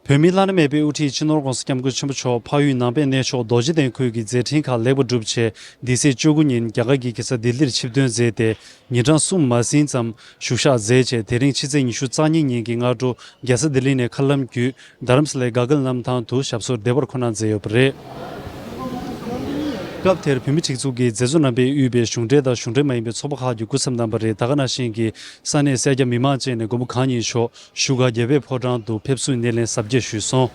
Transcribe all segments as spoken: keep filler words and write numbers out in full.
བོད་མིའི་བླ་ན་མེད་པའི་དབུ་ཁྲིད་སྤྱི་ནོར་༸གོང་ས་༸སྐྱབས་མགོན་ཆེན་པོ་མཆོག་འཕགས་ཡུལ་ནང་པའི་གནས་མཆོག་རྡོ་རྗེ་གདན་ཁུལ་གྱི་མཛད་འཕྲིན་ཁག་ལེགས་པར་གྲུབ་ཆེད། འདི་ཚེས་བཅུ་དགུ་ཉིན་རྒྱ་གར་གྱི་རྒྱལ་ས་ལྡི་ལིར་ཆིབས་ཐོན་མཛད་དེ། ཉིན་གྲངས་གསུམ་མ་ཟིན་ཙམ་བཞུགས་ཞག་མཛད་རྗེས། དེ་རིང་ཕྱི་ཚེས་ཉི་ཤུ་རྩ་གཉིས་ཉིན་གྱི་སྔ་དྲོ་རྒྱལ་ས་ལྡི་ལི་ནས་མཁའ་ལམ་བརྒྱུད། རྡ་རམ་ས་ལའི་ག་གལ་གནམ་ཐང་དུ་ཞབས་སོར་བདེ་བར་འཁོད་གནང་མཛད་ཡོད་པ་རེད། སྐབས་དེར་བོད་མིའི་སྒྲིག་འཛུགས་ཀྱི་མཛད་གཙོ་རྣམ་པས་དབུས་པའི་གཞུང་འབྲེལ་དང་གཞུང་འབྲེལ་མ་ཡིན་པའི་ཚོགས་པ་ཁག་གི་སྐུ་ཚབ་རྣམ་པ་རེད། ད་ག་ནང་བཞིན་གྱི་ས་གནས་སེར་སྐྱ་མི་མང་བཅས་ནས་མགོན་པོ་གང་ཉིད་མཆོག་བཞུགས་སྒར་རྒྱལ་བའི་ཕོ་བྲང་དུ་ཕེབས་བསུའི་སྣེ་ལེན་གཟབ་རྒྱས་ཞུས་སོང་།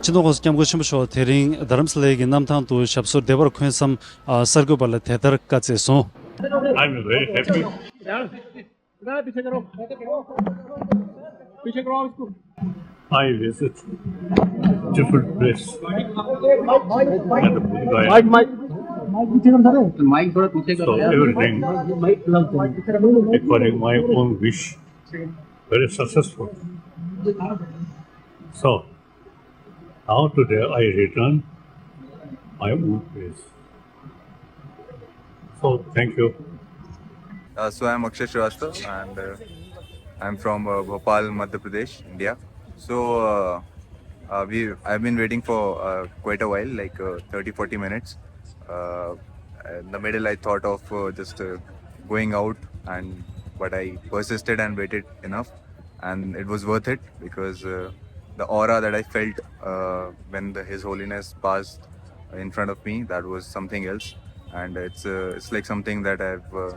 སྤྱི་ནོར་༸གོང་ས་༸སྐྱབས་མགོན་ཆེན་པོ་མཆོག་དེ་རིང་རྡ་རམ་ས་ལའི་གི་གནམ་ཐང་དུ་ཞབས་སོར་བདེ་བར་འཁོད་མཚམས། ཨ། གསར་འགོད་པ་ལ་དེ་ལྟར་བཀའ་སྩལ་སོང་། I'm very happy. I visit different place at the Buddha Gaya. So everything, according my own wish, very successful. So now today I return my own place. So thank you. Uh, so I'm Akshay Srivastava and uh, I'm from uh, Bhopal, Madhya Pradesh, India. So uh, uh, we I've been waiting for uh, quite a while, like uh, thirty, forty minutes. Uh, in the middle, I thought of uh, just uh, going out, and but I persisted and waited enough, and it was worth it because uh, the aura that I felt uh, when the, His Holiness passed in front of me, that was something else, and it's uh, it's like something that I've uh,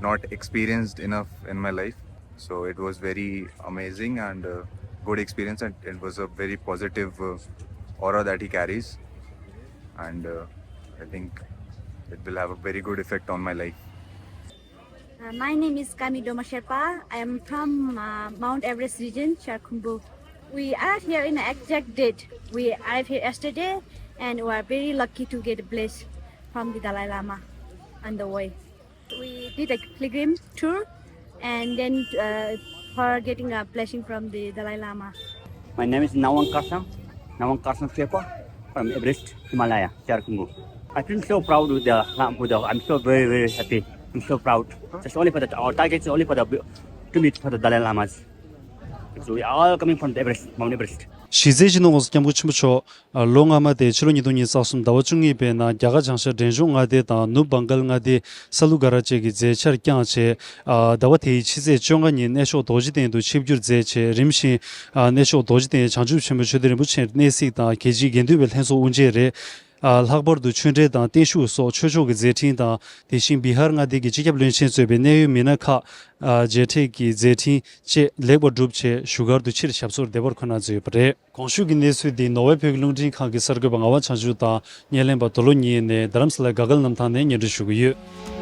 not experienced enough in my life. So it was very amazing and uh, good experience, and it was a very positive uh, aura that he carries, and uh, I think it will have a very good effect on my life. Uh, my name is Kami Doma Sherpa. I am from uh, Mount Everest region, Charkhumbu. We arrived here in an exact date. We arrived here yesterday and we are very lucky to get a bless from the Dalai Lama on the way. We did a pilgrim tour and then uh, for getting a blessing from the Dalai Lama. My name is Nawang Karsang, Nawang Karsang Shepa from Everest, Himalaya, Charkhumbu. I feel so proud with the Lam Buddha. I'm so very, very happy. I'm so proud. Just only for the, our target is only for the, to meet for the Dalai Lamas. So we are all coming from the Everest, Mount Everest. གཞི་རྩའི་སྤྱི་ནོར་༸གོང་ས་༸སྐྱབས་མགོན་ཆེན་པོ་མཆོག་ལོ་སྔ་མ་སྟེ་ཕྱི་ལོ་ཉིས་སྟོང་ཉི་ཤུ་རྩ་གསུམ་ཟླ་བ་བཅུ་གཉིས་པའི་ནང་རྒྱ་གར་བྱང་ཤར་འབྲས་ལྗོངས་མངའ་སྡེ་དང་ནུབ་བང་གལ་མངའ་སྡེའི་ས་ལུ་ག་ར་བཅས་ཀྱི་མཛད་འཆར་བསྐྱངས་བྱས། ཟླ་བ་དེའི་ཕྱི་ཚེས་བཅོ་ལྔ་ཉིན་གནས་མཆོག་རྡོ་རྗེ་གདན་དུ་ཆིབས་བསྒྱུར་མཛད་བྱས། རིམ་བཞིན་གནས་མཆོག་རྡོ་རྗེ་གདན་བྱང་ཆུབ་ཆེན་པོ་ཆོས་སྡེ་རིན་པོ་ཆེར་གནས་གཟིགས་དང་། རྒྱལ་སྤྱིའི་དགེ་འདུན་པའི་ལྷན་ཚོགས་དབུ་འབྱེད་རེད། ལྷག་པར་དུ་ཆོས་འབྲེལ་དང་བརྟན་བཞུགས་སོགས་ཆོས་ཕྱོགས་ཀྱི་མཛད་འཕྲིན་དང་། དེ་བཞིན་བི་ཧར་མངའ་སྡེ་གྱི་སྤྱི་ཁྱབ་བློན་ཆེན་གཙོས་པའི་གནད་ཡོད་མི་སྣ་ཁག་མཇལ་འཕྲད་ཀྱི་མཛད་འཕྲིན་བཅས་ལེགས་པར་གྲུབ་རྗེས། བཞུགས་སྒར་དུ་ཕྱིར་ཞབས་སོར་བདེ་བར་འཁོད་གནང་མཛད་ཡོད་པ་རེད། གོང་ཞུས་ཀྱི་གནས་ཚུལ་འདི་ནོར་ཝེ་བོད་ཀྱི་རླུང་འཕྲིན་ཁང་གི་གསར་འགོད་པ་ངག་དབང་བྱང་ཆུབ་དང་། བརྙན་ལེན་པ་དོལ་པོ་གཉིས་ནས་རྡ་རམ་ས་ལའི་ག་གལ་གནམ་ཐང་ནས་སྙན་སྒྲོན་ཞུ་གི་ཡོད།